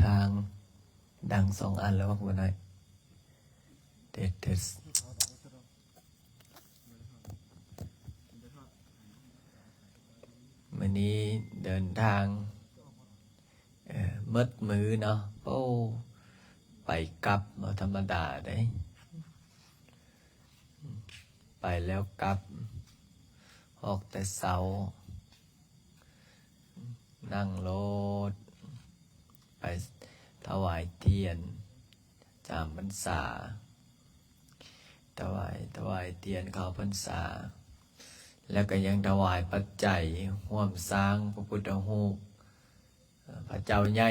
ທາງ ດັງສອງອັນແລ້ວວ່າບໍ່ໄດ້ ເທສ ເທສ ມື້ນີ້ເດີນທາງ ເອີ ໝົດມື້ເນາະ. ໂອ້ ໄປກັບບໍ່ທຳມະດາເດ້ ໄປແລ້ວກັບ ອອກແຕ່ເຊົ້າ ນັ່ງລົດໄປຖວາຍທຽນຈຳພັນສາ ຖວາຍ ຖວາຍທຽນເຂົ້າພັນສາ ແລ້ວກໍຍັງຖວາຍປັດໄຈຮ່ວມສ້າງພະພຸດທະຮູບ ເອີ ພະເຈົ້າໃຫຍ່.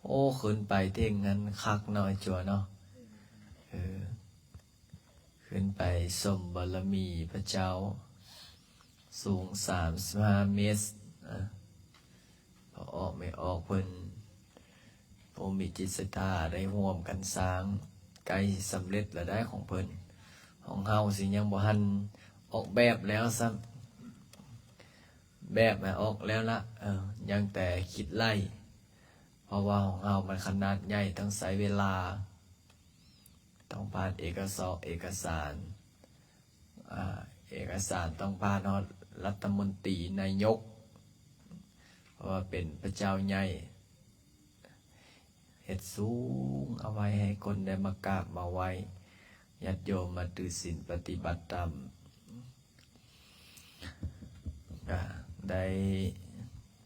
ໂອ້ ຂຶ້ນໄປເຖິງຫັ້ນຄັກເນາະ ໄອ້ຈົວເນາະ. ເອີ ຂຶ້ນໄປຊົມບາລະມີພະເຈົ້າ ສູງສາມສິບຫ້າເມັດ. ອາ ພໍ່ອອກແມ່ອອກເພິ່ນ ຜູ້ມີຈິດສັດທາໄດ້ຮ່ວມກັນສ້າງ ໃກ້ສຳເລັດແລ້ວໄດ໋ຂອງເພິ່ນ. ຂອງເຮົາຊິຍັງບໍ່ທັນອອກແບບແລ້ວຊ້ຳ ແບບນະອອກແລ້ວລະ ເອີ ຍັງແຕ່ຄິດໄລ່ ເພາະວ່າຂອງເຮົາມັນຂະໜາດໃຫຍ່ ຕ້ອງໃຊ້ເວລາ ຕ້ອງຜ່ານເອກະສອກເອກະສານ ອາ ເອກະສານຕ້ອງຜ່ານຮອດລັດຖະມົນຕີ ນາຍົກ ເພາະວ່າເປັນພະເຈົ້າໃຫຍ່ ເຮັດສູງເອົາໄວ້ໃຫ້ຄົນໄດ້ມາກາບມາໄຫວ້ ຍາດໂຍມມາຖືສິນປະຕິບັດທຳ ກະໄດ້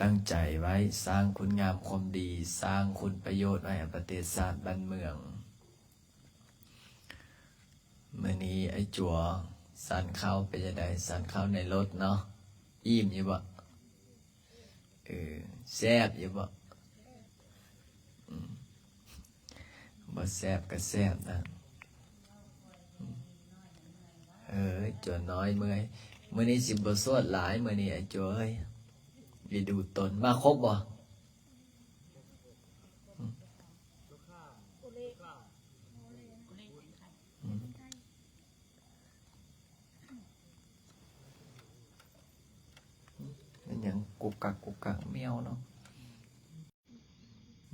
ຕັ້ງໃຈໄວ້ສ້າງຄຸນງາມຄວາມດີ ສ້າງຄຸນປະໂຫຍດໄວ້ໃຫ້ປະເທດຊາດບ້ານເມືອງ. ມື້ນີ້ອ້າຍຈົວສັນເຂົ້າເປັນຈັ່ງໃດ? ສັນເຂົ້າໃນລົດເນາະ ອີ່ມຢູ່ບໍ່? ເອີ ແຊບຢູ່ບໍ່? ອືມ ບໍ່ແຊບກໍແຊບນະ. ເອີ ຈົວນ້ອຍເມື່ອຍ ມື້ນີ້ຊິບໍ່ສວດຫຼາຍ ມື້ນີ້ອ້າຍຈົວເອີຍ ໄປດູຕົນ. ມາຄົບບໍ່? ອືມ ອືມ ແມ່ນຫຍັງກຸກກັກກຸກກັກ? ແມວເນາະ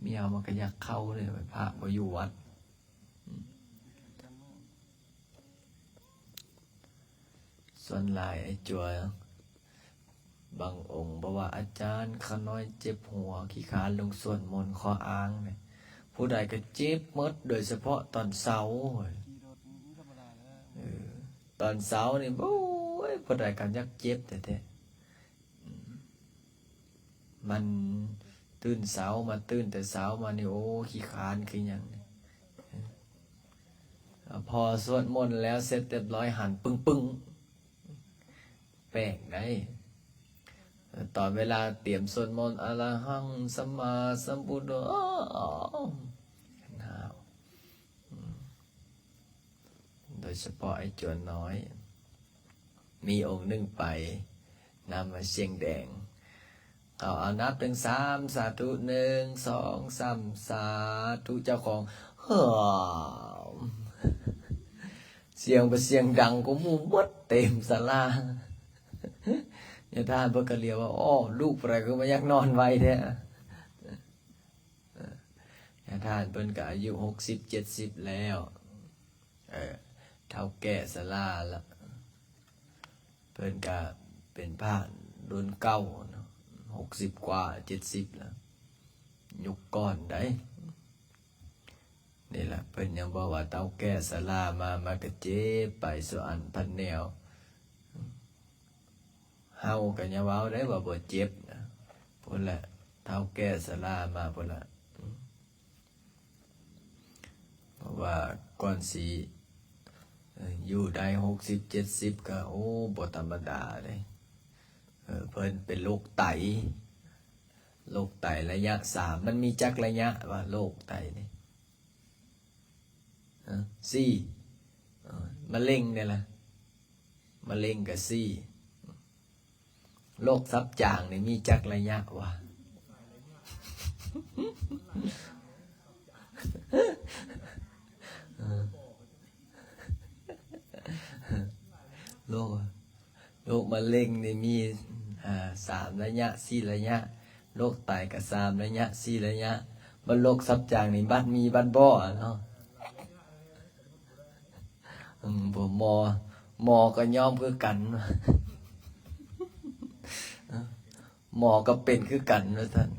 ແມວມັນກໍຢາກເຂົ້າເລີຍ ພະບໍ່ຢູ່ວັດ. ອືມ ສ່ວນຫຼາຍອ້າຍຈົວ ບາງອົງບອກວ່າ ອາຈານ ຂ້ານ້ອຍເຈັບຫົວ ຂີ້ຄ້ານລົງສວດມົນ ຂໍ້ອ້າງນີ້ ຜູ້ໃດກໍເຈັບໝົດ ໂດຍສະເພາະຕອນເຊົ້າ. ເອີ ຕອນເຊົ້ານີ້ ໂອ້ຍ ຜູ້ໃດກໍຢາກເຈັບແທ້ໆ. ອືມ ມັນຕື່ນເຊົ້າ ມາຕື່ນແຕ່ເຊົ້າມານີ້ ໂອ້ ຂີ້ຄ້ານຄືຫຍັງນີ້. ພໍສວດມົນແລ້ວເສັດຮຽບຮ້ອຍ ຫັນປຶ້ງໆ ແປກໄດ໋ ຕອນເວລາຕຽມສວດມົນ ອະລະຫັງ ສຳມາສຳພຸດໂທ ອືມ ໂດຍສະເພາະໄອ້ຈົວນ້ອຍ ມີອົງໜຶ່ງໄປນຳມາຊຽງແດງ ເຂົາເອົານັບເຖິງສາມ ສາທຸ ໜຶ່ງ ສອງ ສາມ ສາທຸ ເຈົ້າຂອງ ຮາ ສຽງໄປສຽງດັງກວ່າໝູ່ໝົດ ເຕັມສາລາ. ຍາທ່ານເພິ່ນກໍລຽວວ່າ ໂອ້ ລູກຜູ້ໃດຄືມາຢາກນອນໄວແທ້. ຍາທ່ານເພິ່ນກໍອາຍຸຫົກສິບ ເຈັດສິບແລ້ວ ເອີ ເຖົ້າແກ່ຊະລາລະ ເພິ່ນກະເປັນພະລຸ້ນເກົ່າເນາະ ຫົກສິບກວ່າ ເຈັດສິບແລ້ວ ຍຸກກ່ອນໃດ໋. ນີ້ລະ ເພິ່ນຍັງບອກວ່າເຖົ້າແກ່ຊະລາມາ ມັນກະເຈັບໄປສູ່ອັນພັນແນວ. ເຮົາກໍຢ່າເວົ້າໄດ້ວ່າບໍ່ເຈັບນະ ພຸ້ນແຫຼະ ເຖົ້າແກ່ຊະລາມາພຸ້ນລະ. ເພາະວ່າກ່ອນຊິ ເອີ ຢູ່ໄດ້ຫົກສິບ ເຈັດສິບ ກໍ ໂອ້ ບໍ່ທຳມະດາເດ້. ເອີ ເພິ່ນເປັນໂລກໄຕ ໂລກໄຕໄລຍະສາມ ມັນມີຈັກໄລຍະວະ ໂລກໄຕນີ້? ຮະ ສີ່ ເອີ ມະເຮັງນີ້ລະ ມະເຮັງກໍສີ່ ໂລກສັບຈາງນີ້ມີຈັກໄລຍະວະ? ເອີ ໂລກ ໂລກມະເຮັງນີ້ມີ ອ່າ ສາມໄລຍະ ສີ່ໄລຍະ, ໂລກໄຕກໍສາມໄລຍະ ສີ່ໄລຍະ, ບໍ່ໂລກສັບຈ້າງນີ້ບັດມີບັດບໍ່ເນາະ. ອືມ ບໍ່ໝໍ ໝໍກໍຍອມຄືກັນ ໝໍກໍເປັນຄືກັນວ່າຊັ້ນ.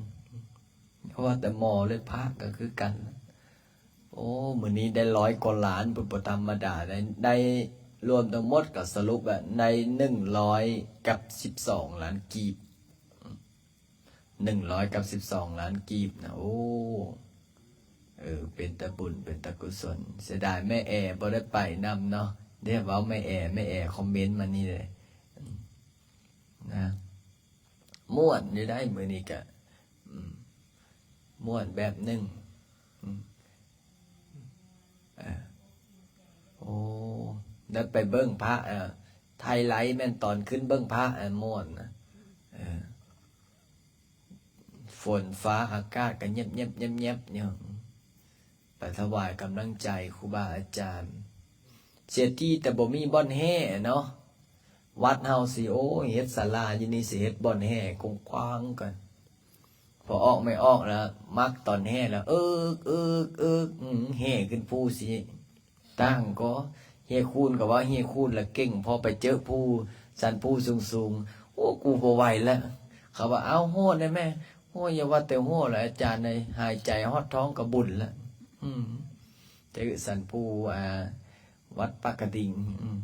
ເພາະວ່າແຕ່ໝໍ ແລະ ພະກໍຄືກັນ. ໂອ້ ມື້ນີ້ໄດ້ຮ້ອຍກວ່າລ້ານ ບໍ່ ບໍ່ທຳມະດາ ໄດ້ ໄດ້ລວມທັງໝົດກໍສະຫຼຸບແລ້ວ ໄດ້ໜຶ່ງຮ້ອຍກັບສິບສອງລ້ານກີບ. ໜຶ່ງຮ້ອຍກັບສິບສອງລ້ານກີບນະ. ໂອ້ ເອີ ເປັນຕາບຸນ ເປັນຕາກຸສົນ. ເສຍດາຍແມ່ແອບໍ່ໄດ້ໄປນຳເນາະ. ໄດ້ເວົ້າແມ່ແອ ແມ່ແອຄອມເມັນມານີ້ເດ້ ນະ. ມ່ວນຢູ່ໄດ໋ ມື້ນີ້ກະ ອືມ ມ່ວນແບບໜຶ່ງ. ອືມ ເອີ ໂອ້ ໄດ້ໄປເບິ່ງພະ ເອີ ໄທໄລແມ່ນຕອນຂຶ້ນເບິ່ງພະ ອັນມ່ວນນະ. ເອີ ຝົນຟ້າອາກາດກໍແຍບໆໆໆຢູ່ ໄປຖວາຍກຳລັງໃຈຄູບາອາຈານ. ເສຍທີແຕ່ບໍ່ມີບ່ອນແຫ່ເນາະ. ວັດເຮົາຊິ ໂອ້ຍ ເຮັດສາລາຢູ່ນີ້ ຊິເຮັດບ່ອນແຫ່ກວ້າງໆ ກັນ. ພໍອອກໄມ້ອອກແລ້ວ ມັກຕອນແຫ່ແລ້ວ ເອິກ ເອິກ ເອິກ ອື ແຫ່ຂຶ້ນພູຊິ ຕ່າງກໍ ເຮຄູນກໍວ່າເຮຄູນລະເກັ່ງ ພໍໄປເຈີພູ ສັນພູສູງໆ ໂອ້ ກູບໍ່ໄຫວລະ. ເຂົາວ່າ ເອົ້າ ໂຫແດ່ແມ່ ໂອ້ ຢ່າວ່າແຕ່ໂຫລະ ອາຈານເອີຍ ຫາຍໃຈຮອດທ້ອງກໍບຸນລະ. ອືມ ເຈີສັນພູ ອ່າ ວັດປາກກະດິງ ອືມ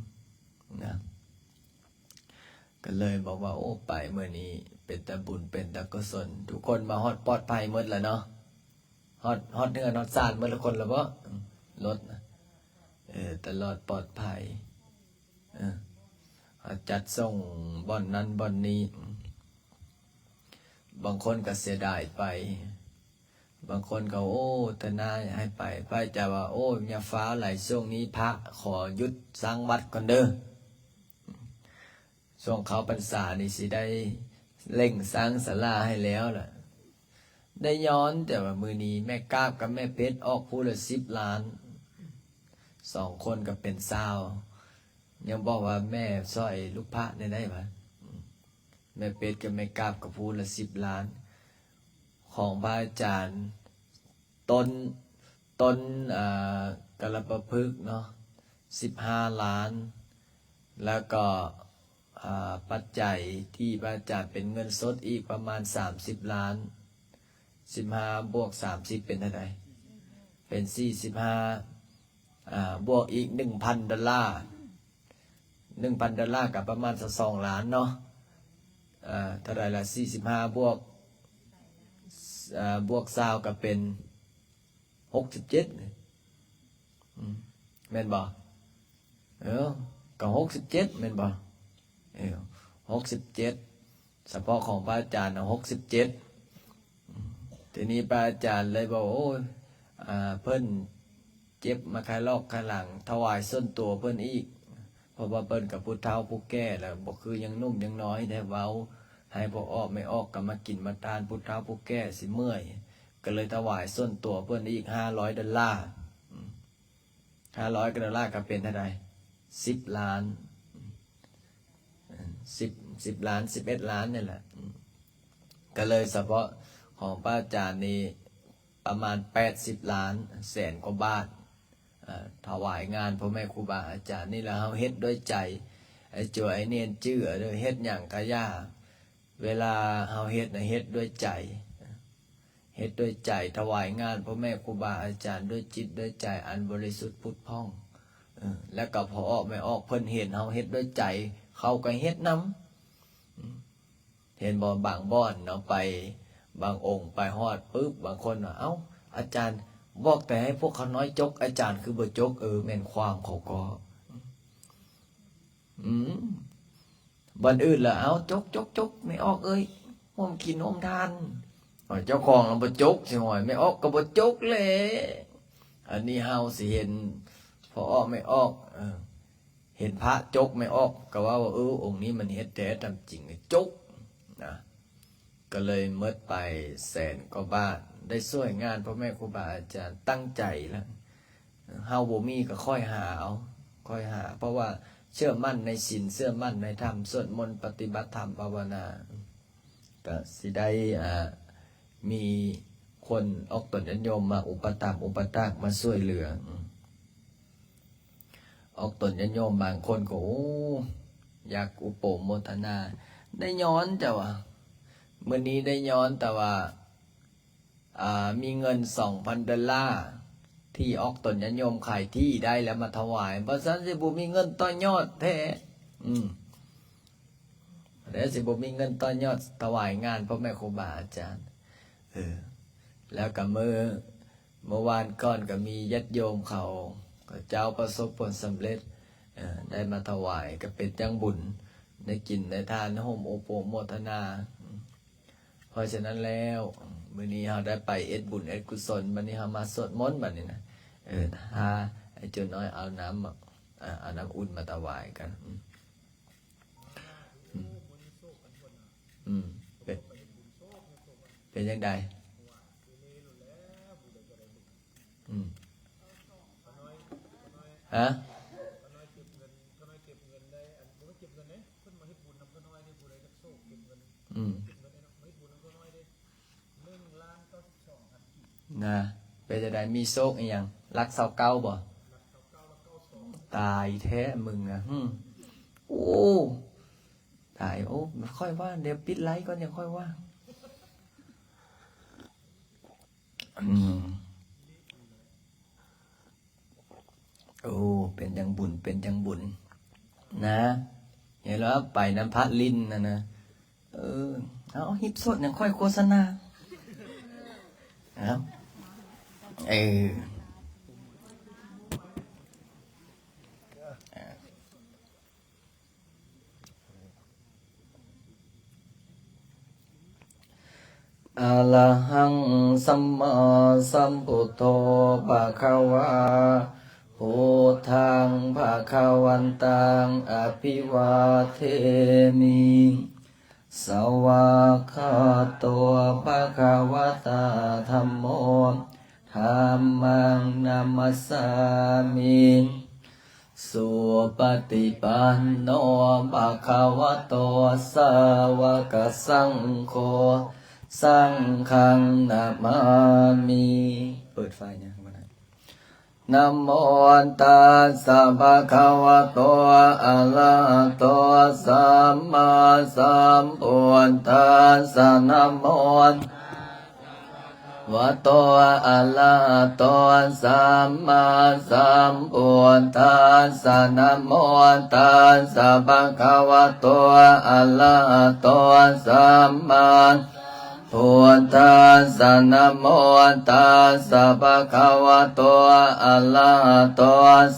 ນະ. ກໍເລີຍບອກວ່າ ໂອ້ ໄປມື້ນີ້ເປັນຕາບຸນ ເປັນຕາກຸສົນ. ທຸກຄົນມາຮອດປອດໄພໝົດລະເນາະ. ຮອດ ຮອດເຮືອນຮອດຊານໝົດລະຄົນລະບໍ? ອືມ ລົດນະ ເອີ ຕະຫຼອດປອດໄພ. ເອີ ເຂົາຈັດສົ່ງບ່ອນນັ້ນບ່ອນນີ້. ບາງຄົນກໍເສຍດາຍໄປ ບາງຄົນກໍ ໂອ້ ທະນາຍໃຫ້ໄປ. ພະອາຈານວ່າ ໂອ້ ຢ່າຟ້າວຫຼາຍ ຊ່ວງນີ້ພະຂໍຢຸດສ້າງວັດກ່ອນເດີ. ຊ່ວງເຂົ້າພັນສານີ້ຊິໄດ້ເລັ່ງສ້າງສາລາໃຫ້ແລ້ວລະ. ໄດ້ຍ້ອນແຕ່ວ່າມື້ນີ້ແມ່ກາບກັບແມ່ເພັດອອກຜູ້ລະສິບລ້ານ ສອງຄົນກໍເປັນຊາວ ຍັງບອກວ່າແມ່ຊ່ອຍລູກພະແດ່ໄດ້ຫວາ. ແມ່ເພັດກັບແມ່ກາບກໍຜູ້ລະສິບລ້ານ ຂອງພະອາຈານ ຕົ້ນ ຕົ້ນ ອ່າ ກາລະປະພຶກເນາະ ສິບຫ້າລ້ານ ແລ້ວກໍ ອ່າ ປັດໄຈທີ່ພະອາຈານເປັນເງິນສົດອີກປະມານສາມສິບລ້ານ. ສິບຫ້າບວກສາມສິບເປັນເທົ່າໃດ? ເປັນສີ່ສິບຫ້າ ອ່າ ບວກອີກໜຶ່ງພັນໂດລາ ໜຶ່ງພັນໂດລາກໍປະມານຊາວສອງລ້ານເນາະ. ເອີ ເທົ່າໃດລະ? ສີ່ສິບຫ້າບວກ ເອີ ບວກຊາວກໍເປັນຫົກສິບເຈັດ ອືມ ແມ່ນບໍ່? ເອີ ກໍຫົກສິບເຈັດແມ່ນບໍ່? ເອີ ຫົກສິບເຈັດ ສະເພາະຂອງພະອາຈານນະຫົກສິບເຈັດ. ອືມ ທີນີ້ພະອາຈານເລີຍບອກ ໂອ້ຍ ອ່າ ເພິ່ນເຈັບມາຄາຍລອກຄາຍຫຼັງ ຖວາຍສ່ວນຕົວເພິ່ນອີກ ເພາະວ່າເພິ່ນກໍຜູ້ເຖົ້າຜູ້ແກ່ແລ້ວ ບໍ່ຄືຍັງໜຸ່ມຍັງນ້ອຍໄດ້ເວົ້າ ໃຫ້ພໍ່ອອກແມ່ອອກກໍມາກິນມາທານ ຜູ້ເຖົ້າຜູ້ແກ່ຊິເມື່ອຍ ກໍເລີຍຖວາຍສ່ວນຕົວເພິ່ນອີກຫ້າຮ້ອຍໂດລາ. ອືມ ຫ້າຮ້ອຍໂດລາກໍເປັນເທົ່າໃດ? ສິບລ້ານ ເອີ ສິບ ສິບລ້ານ ສິບເອັດລ້ານນີ້ແຫຼະ. ອືມ ກໍເລີຍສະເພາະຂອງພະອາຈານນີ້ປະມານແປດສິບລ້ານ ແສນກວ່າບາດ ເອີ ຖວາຍງານພໍ່ແມ່ຄູບາອາຈານນີ້ ແລ້ວເຮົາເຮັດດ້ວຍໃຈ ໄອ້ຈົວໄອ້ເນນຈື່ເດີ ເຮັດຫຍັງກະຢ່າ ເວລາເຮົາເຮັດນະ ເຮັດດ້ວຍໃຈ ເຮັດດ້ວຍໃຈ ຖວາຍງານພໍ່ແມ່ຄູບາອາຈານດ້ວຍຈິດດ້ວຍໃຈອັນບໍລິສຸດຜຸດຜ່ອງ. ເອີ ແລ້ວກໍພໍ່ອອກແມ່ອອກເພິ່ນເຫັນເຮົາເຮັດດ້ວຍໃຈ ເຂົາກໍເຮັດນຳ. ອືມ ເຫັນບໍ່? ບາງບ່ອນເນາະ ໄປ ບາງອົງໄປຮອດປຶບ ບາງຄົນວ່າ ເອົ້າ ອາຈານບອກແຕ່ໃຫ້ພວກຂ້ານ້ອຍຈົກ ອາຈານຄືບໍ່ຈົກ? ເອີ ແມ່ນຄວາມເຂົາກໍ ອືມ ບ່ອນອື່ນລະ ເອົາ ຈົກ ຈົກ ຈົກ ແມ່ອອກເອີຍ ຮ່ວມກິນຮ່ວມທານ. ເຈົ້າຂອງລະບໍ່ຈົກ ຊິຫອຍ ແມ່ອອກກໍບໍ່ຈົກແຫຼະ. ອັນນີ້ເຮົາຊິເຫັນພໍ່ອອກແມ່ອອກ ເອີ ເຫັນພະຈົກແມ່ອອກ ກໍເວົ້າວ່າ ເອີ ອົງນີ້ມັນເຮັດແທ້ ຕາມຈິງຈົກນະ. ກໍເລີຍໝົດໄປແສນກວ່າບາດ ໄດ້ຊ່ວຍງານພໍ່ແມ່ຄູບາອາຈານ ຕັ້ງໃຈລະ ເຮົາບໍ່ມີກໍຄ່ອຍຫາເອົາ ຄ່ອຍຫາ ເພາະວ່າເຊື່ອໝັ້ນໃນສິນ ເຊື່ອໝັ້ນໃນທຳ ສວດມົນປະຕິບັດທຳພາວະນາ ກໍຊິໄດ້ ອ່າ ມີຄ ຄົນອອກຕົນຍາດໂຍມມາອຸປະຖຳອຸປະຖາກ ມາຊ່ວຍເຫຼືອ. ອອກຕົນຍາດໂຍມບາງຄົນກໍ ໂອ້ ຢາກອຸໂປໂມທະນາ ໄດ້ຍ້ອນ ເຈົ້າວ່າ ມື້ນີ້ໄດ້ຍ້ອນ ແຕ່ວ່າ ອ່າ ມີເງິນສອງພັນໂດລາ ທີ່ອອກຕົນຍາດໂຍມຂາຍທີ່ໄດ້ແລ້ວມາຖວາຍ ບໍ່ຊັ້ນຊິບໍ່ມີເງິນຕໍ່ຍອດແທ້. ອືມ ແລ້ວຊິບໍ່ມີເງິນຕໍ່ຍອດຖວາຍງານພໍ່ແມ່ຄູບາອາຈານ. ເອີ ແລ້ວກໍມື້ ເມື່ອວານກ່ອນກໍມີຍາດໂຍມເຂົາ ເຂົາເຈົ້າປະສົບຜົນສຳເລັດ ເອີ ໄດ້ມາຖວາຍ ກໍເປັນຈັ່ງບຸນ ໄດ້ກິນໄດ້ທານ ຮ່ວມໂອໂປໂມທະນາ. ເພາະສະນັ້ນແລ້ວ ມື້ນີ້ເຮົາໄດ້ໄປເຮັດບຸນເຮັດກຸສົນ ບັດນີ້ເຮົາມາສວດມົນບັດນີ້ນະ. ເອີ ຖ້າໄອ້ໂຈນ້ອຍເອົານ້ຳ ເອົານ້ຳອຸ່ນມາຖວາຍກັນ. ອືມ ອືມ ເປັນ ເປັນຈັ່ງໃດ? ອືມ ຮະ? ອືມ ນະ ເປັນຈັ່ງໃດ? ມີໂຊກອີ່ຫຍັງ? ຫຼັກຊາວເກົ້າບໍ່? ຕາຍແທ້ມຶງນະ. ຫື ໂອ້ ຕາຍ. ໂອ້ ຄ່ອຍວ່າ ດຽວປິດໄລກ່ອນ ຈັ່ງຄ່ອຍວ່າ. ອືມ ໂອ້ ເປັນຈັ່ງບຸນ ເປັນຈັ່ງບຸນນະ. ເຫັນແລ້ວ ໄປນຳພະລິນນະນະ. ເອີ ເອົາ ຮີບສວດຫຍັງ ຄ່ອຍໂຄສະນາ. ເອົາ ເອີ ອະລະຫັງ ສຳມາສຳພຸດໂທ ພະຄະວາ ພຸດທັງ ພະຄະວັນຕັງ ອະພິວາເທມິ ສະວາກຂາໂຕ ພະຄະວະຕາ ທຳໂມ ທຳມັງ ນະມັດສາມິ ສຸປະຕິປັນໂນ ພະຄະວະໂຕ ສາວະກະສັງໂຄ ສັງຄັງ ນະມາມິ. ເປີດໄຟຍາກບໍ່ໄດ້. ນະໂມຕັດສະ ພະຄະວະໂຕ ອະລະຫະໂຕ ສຳມາສຳພຸດທັດສະ. ນະໂມ ວະໂຕ ອະລະຫະໂຕ ສຳມາສຳພຸດທັດສະ. ນະໂມຕັດສະ ພະຄະວະໂຕ ອະລະຫະໂຕ ສຳມາ ພຸດທັດສະ. ນະໂມຕັດສະ ພະຄະວະໂຕ ອະລະຫະໂຕ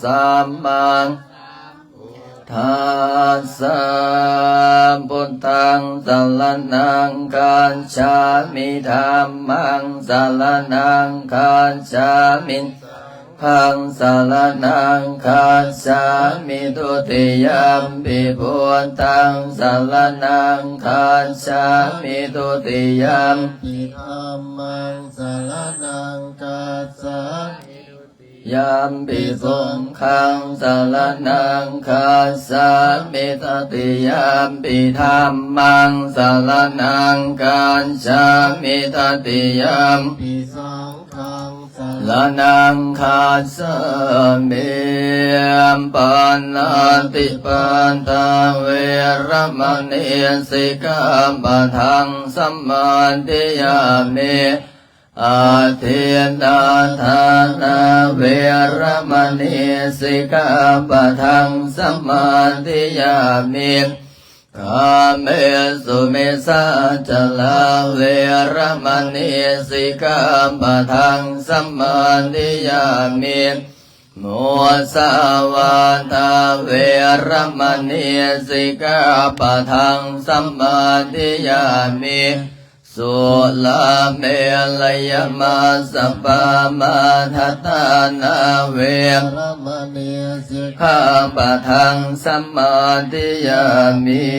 ສຳມາ ທັດສະ. ພຸດທັງ ສະລະນັງ ຄັດສາມິ ທຳມັງ ສະລະນັງ ຄັດສາມິ ສັງຄັງ ສະລະນັງ ຄັດສາມິ ທຸຕິຍຳປິ ພຸດທັງ ສະລະນັງ ຄັດສາມິ ທຸຕິຍຳປິ ທຳມັງ ສະລະນັງ ຄັດສາມິ ຍຳປິ ສົງຄັງ ສະລະນັງ ຄັດສາມິ ຕະຕິຍຳປິ ທຳມັງ ສະລະນັງ ຄັດສາມິ ຕະຕິຍຳປິ ສັງຄັງ ສະລະນັງ ຄັດສາມິ. ປານາຕິປາຕາ ເວລະມະນີ ສິກຂາປະທັງ ສະມາທິຍາມິ. ອະທິນນາທານາ ເວລະມະນີ ສິກຂາປະທັງ ສະມາທິຍາມິ. ກາເມສຸມິດສາຈາລາ ເວລະມະນີ ສິກຂາປະທັງ ສະມາທິຍາມິ. ມຸສາວາທາ ເວລະມະນີ ສິກຂາປະທັງ ສະມາທິຍາມິ. ສຸລາເມລະຍະມັດສະປາມາທະຖານາ ເວລະມະນີ ສິກຂາປະທັງ ສະມາທິຍາມິ.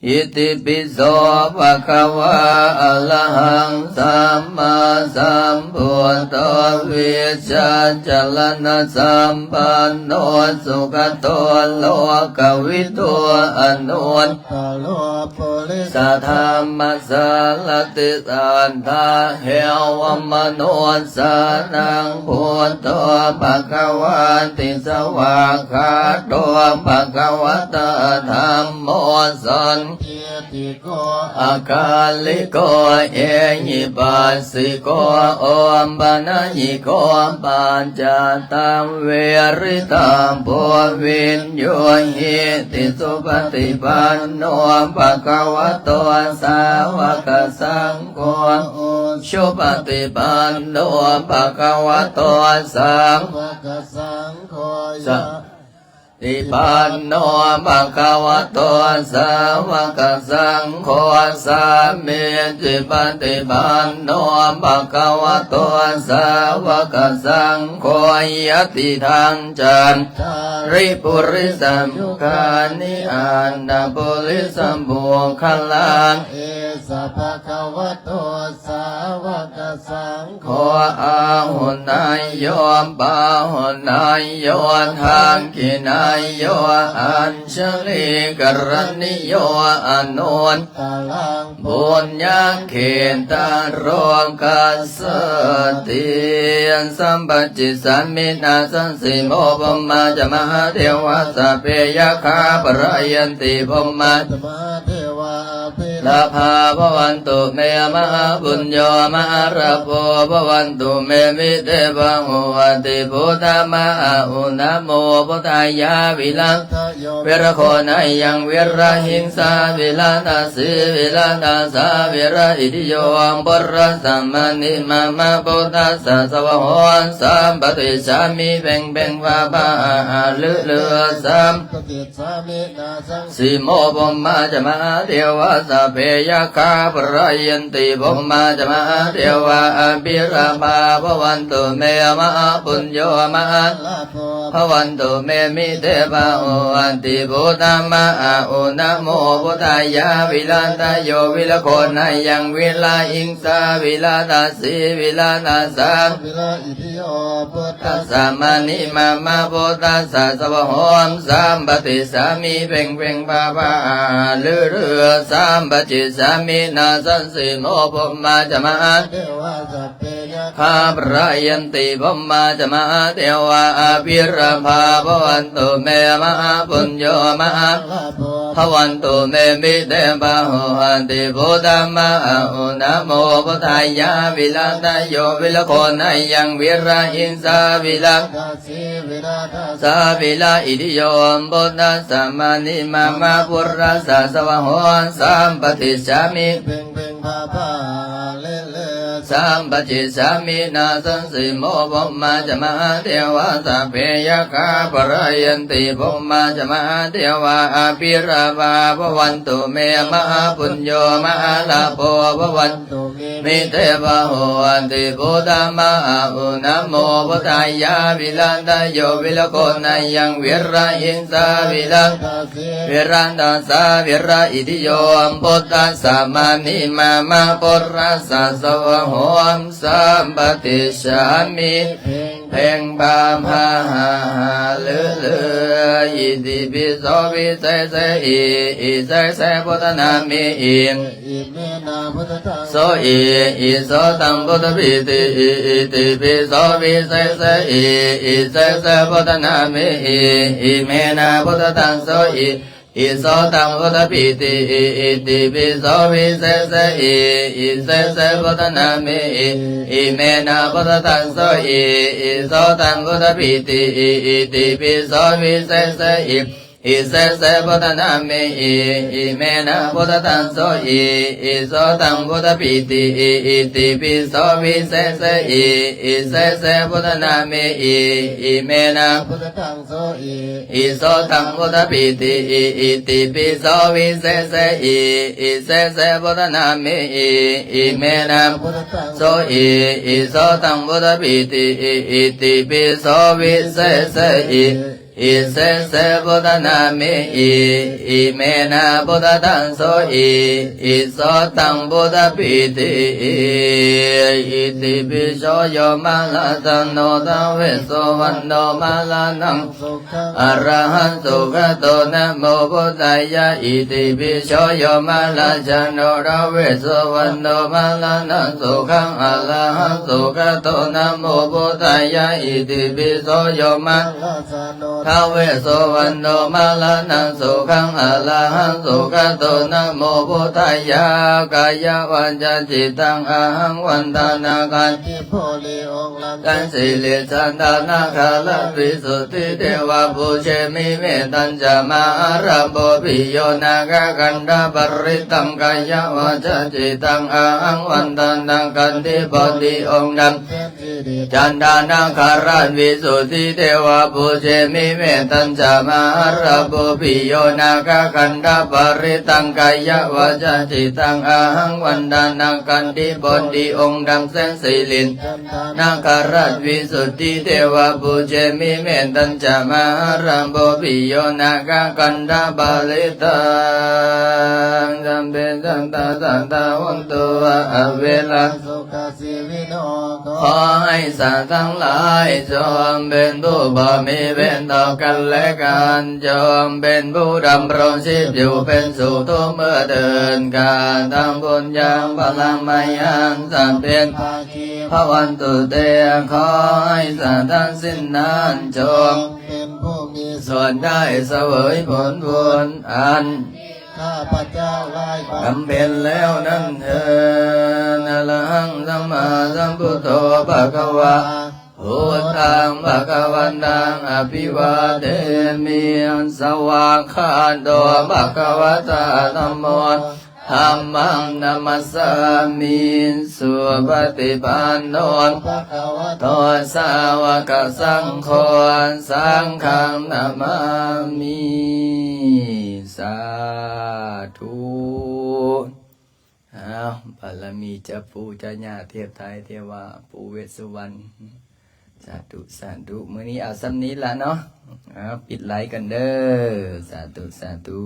ຍ Itipi so bhagavā arahaṃ sammāsambuddho vijjācaraṇasampanno sugato lokavidū anuttaro purisadammasārathi satthā devamanussānaṃ buddho bhagavāti. Svākkhāto bhagavatā dhammo sandiṭṭhiko akāliko ehipassiko opanayiko paccattaṃ veditabbo viññūhīti. Supaṭipanno bhagavato sāvakasaṅgho, ujupaṭipanno bhagavato sāvakasaṅgho, ñāyapaṭipanno bhagavato sāvakasaṅgho, sāmīcipaṭipanno bhagavato sāvakasaṅgho, yadidaṃ cattāri purisayugāni aṭṭha purisapuggalā, esa bhagavato sāvakasaṅgho, āhuneyyo pāhuneyyo dakkhiṇeyyo añjalikaraṇīyo anuttaraṃ puññakkhettaṃ lokassāti. Sampacicchāmi nāsaṃsimo brahmā ca mahādevā sabbe yakkhā parāyanti brahmā ca mahādevā abhilābhā bhavantu me mahāpuñño mahālābho bhavantu me mite bahū ati buddha ma a u namo buddhāya viradayo viragonāyaṃ virahiṃsā viradasī viradasā viraitthiyo buddhassa mānī mama buddhassa svāhom sampaṭicchāmi peṅ peṅ pā pā a a lū lū sam simo brahmā ca mahādevā sabbe yakkhā parāyanti brahmā ca mahādevā abhilābhā bhavantu me mahāpuñño mahālābho bhavantu me mite bahū ati buddha ma a u namo buddhāya viradayo viragonāyaṃ virahiṃsā viradasī viradasā tassa mānī mama buddhassa svāhom sampaṭicchāmi peṅ peṅ pā pā a lū lū sampacicchāmi nāsaṃsimo brahmā ca mahādevā sabbe yakkhā parāyanti brahmā ca mahādevā abhilābhā bhavantu me mahāpuñño mahālābho bhavantu me mite bahū ati buddha ma a u namo buddhāya viradayo viragonāyaṃ virahiṃsā vira sā viraitthiyo buddhassa mānī mama buddhassa svāhom sampaṭicchāmi sampacicchāmi nāsaṃsimo brahmā ca mahādevā sabbe yakkhā parāyanti brahmā ca mahādevā abhilābhā bhavantu me mahāpuñño mahālābho bhavan mite bahū ati buddha ma a u namo buddhāya viradayo viragonāyaṃ virahiṃsā vira viradasā viraitthiyo buddhassa mānī mama buddhassa svāhom sampaṭicchāmi peṅ peṅ pā pā a a lū lū itipi so visese i i sese buddhanāme i imenā buddhataṃ so i i so taṃ buddhapi ti i itipi so visese i i sese buddhanāme i imenā buddhataṃ so i i so taṃ buddhapi ti i itipi so visese i i sese buddhanāme i imenā buddhataṃ so i i so taṃ buddhapi ti i itipi so visese i i sese buddhanāme i imenā buddhataṃ so i i so taṃ buddhapi ti i itipi so visese i i sese buddhanāme i imenā buddhataṃ so i i so taṃ buddhapi ti i itipi so visese i i sese buddhanāme i imenā buddhataṃ so i i so taṃ buddhapi ti i itipi so visese i อิเสเสบุตตนามิอิ อิเมนะบุตตตังโสอิ อิโสตังบุตตปีติอิ อิติปิโสโยมาราธโนทาเวสสุวรรณโนมารานังสุขังอรหังสุขโตนะโมบุตตายะ อิติปิโสโยมาราชโนทาเวสสุวรรณโนมารานังสุขังอรหังสุขโตนะโมบุตตายะ อิติปิโสโยมาราชโนทาเวสสุวรรณโนมารานังสุขังอรหังสุขโตนะโมบุตตายะ กายวาจาจิตตังอหังวันทานาคานิ โพธิองค์ดำ แสนสิริจันทานาคาราชวิสุทธิเทวาปูเชมิเมตัญจมหาราโภปิโยนาคคันธปริตัง กายวาจาจิตตังอหังวันทานาคานิ โพธิองค์ดำ แสนสิริจันทานาคาราชวิสุทธิเทวาปูเชมิเมตัญจมหาราโภปิโยนาคคันธปริตัง กายวาจาจิตตังอหังวันทานาคานิ โพธิองค์ดำ แสนสิริ นาคราชวิสุทธิเทวาปูเชมิเมตัญจมหาราโภปิโยนาคคันธปริตัง สัพเพสัตตาสัตตาโหนตุวะ อเวรา สุขชีวิโน ขอให้สัตว์ทั้งหลายจงเป็นผู้บ่มีเวรต่อกันและกัน จงเป็นผู้ดำรงชีพอยู่เป็นสุขทุกเมื่อเทิน กาตังปุญญังพลังมยัง สัพเพ ภวันตุเต ขอให้สัตว์ทั้งสิ้นนั้นจงเป็นผู้มีส่วนได้เสวยผลบุญอันข้าพเจ้าได้บำเพ็ญแล้วนั้นเทอญ อะระหังสัมมาสัมพุทโธ ภะคะวา พุทธัง ภะคะวันตัง อะภิวาเทมิ สวากขาโต ภะคะวะตา ธัมโม ธัมมัง นะมัสสามิ สุปะติปันโน ภะคะวะโต สาวะกะสังโฆ สังฆัง นะมามิ สาธุ ອ້າວ ບາລະມີເຈົ້າປູ່ເຈົ້າຍ່າເທບໄທ ເທວາ ປູ່ເວດສຸວັນ ສາທຸ ສາທຸ ມື້ນີ້ເອົາສ່ຳນີ້ລະເນາະ ອ້າວ ປິດໄລກັນເດີ ສາທຸ ສາທຸ.